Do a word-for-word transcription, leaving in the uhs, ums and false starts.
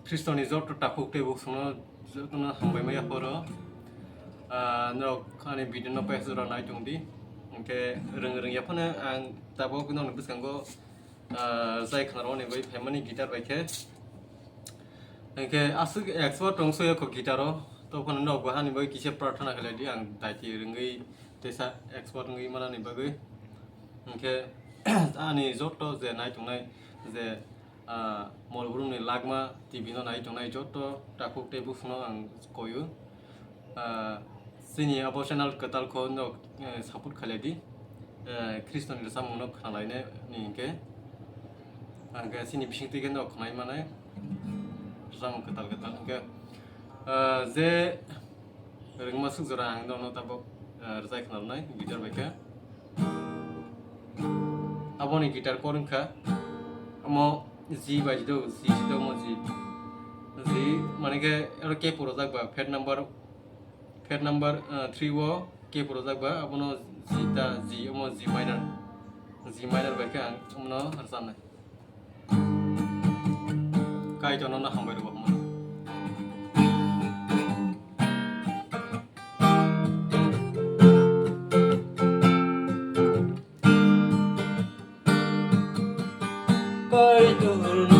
Khristoni joto takhuk tei bukhukno jotono hambai maya phoro. Ah, norok ani video no paisa jora nai tong di. Hwnkhe rwng rwng yaphano ang tabuk nokni bwskango, ah, jai khwnarokni bai phaimani guitar bai khe. Hwnkhe aswk expert tong soyo kho guitar o. Tophano nok bo hani bai kisa prarthana khlai di ang daiti rwngwi teisa expert wngwi manani bagwi. Hwnkhe ani joto je nai tongnai je ah, Molborokni Lagma T V no nai tongnai joto takhuk tei bukhukno ang koio. Ah, chini abo channel kwtal kho no, eh, support khlai di. Eh, Khristoni rwchapmung no khwnalainani hwnkhe. Hwnkhe chini bisingtwi khe no khwnai manai. Rwchapmung kwtal kwtal hwnkhe, ah, je Rwngma swk jora ang nono tabuk, eh, rwchai khwnarwnai guitar bai khe. Aboni guitar chord wngkha omo G bai do, G do omo G. G mane khe aro keyboard rwjak ba fret number, fret number, eh, three o keyboard rwjak ba abono G ta G omo G minor. G minor bai khe ang omono rwchabnai. Kaitorno no hambai rwbo hwnmano. Kaitorno